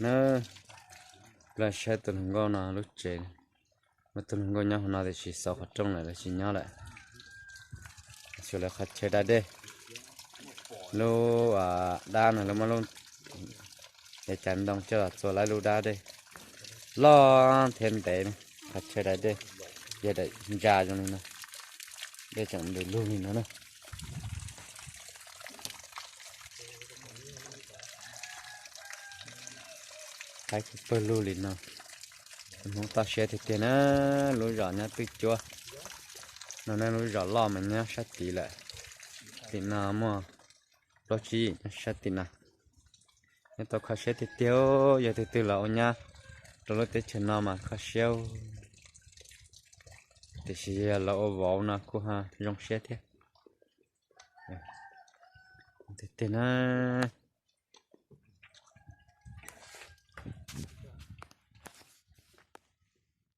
Na, peb saib tus hluas nkauj no lub tsev. Muaj tus hluas nkauj nyob hauv no tiam sis xauv qhov rooj lawm, lawv tsis nyob lawm. Xyuas lawv qhov chaw da dej. Lub dab no lawv muab lub, yav cav ntoo coj los txua lawv lub dab dej loj thiab ntev, qhov chaw da dej yog daim ntsa zoo li no, dej tseem ntws lug li no na. Qaib kuj pawg lug li no. Hmoob toj siab tiag tiag na. Lub zos nyob twj cuab no ne, lub zos loj mas nyob sab tid lawm. Tim no muaj plaub tsib yim nyob sab tim no. Nyob tau kho siab tiag tiag, yog tus twg los ua nyab rau lub teb chaws no mas kho siab. Tiam sis yog los ua vauv no kuj zoo siab thiab. Tiag tiag na.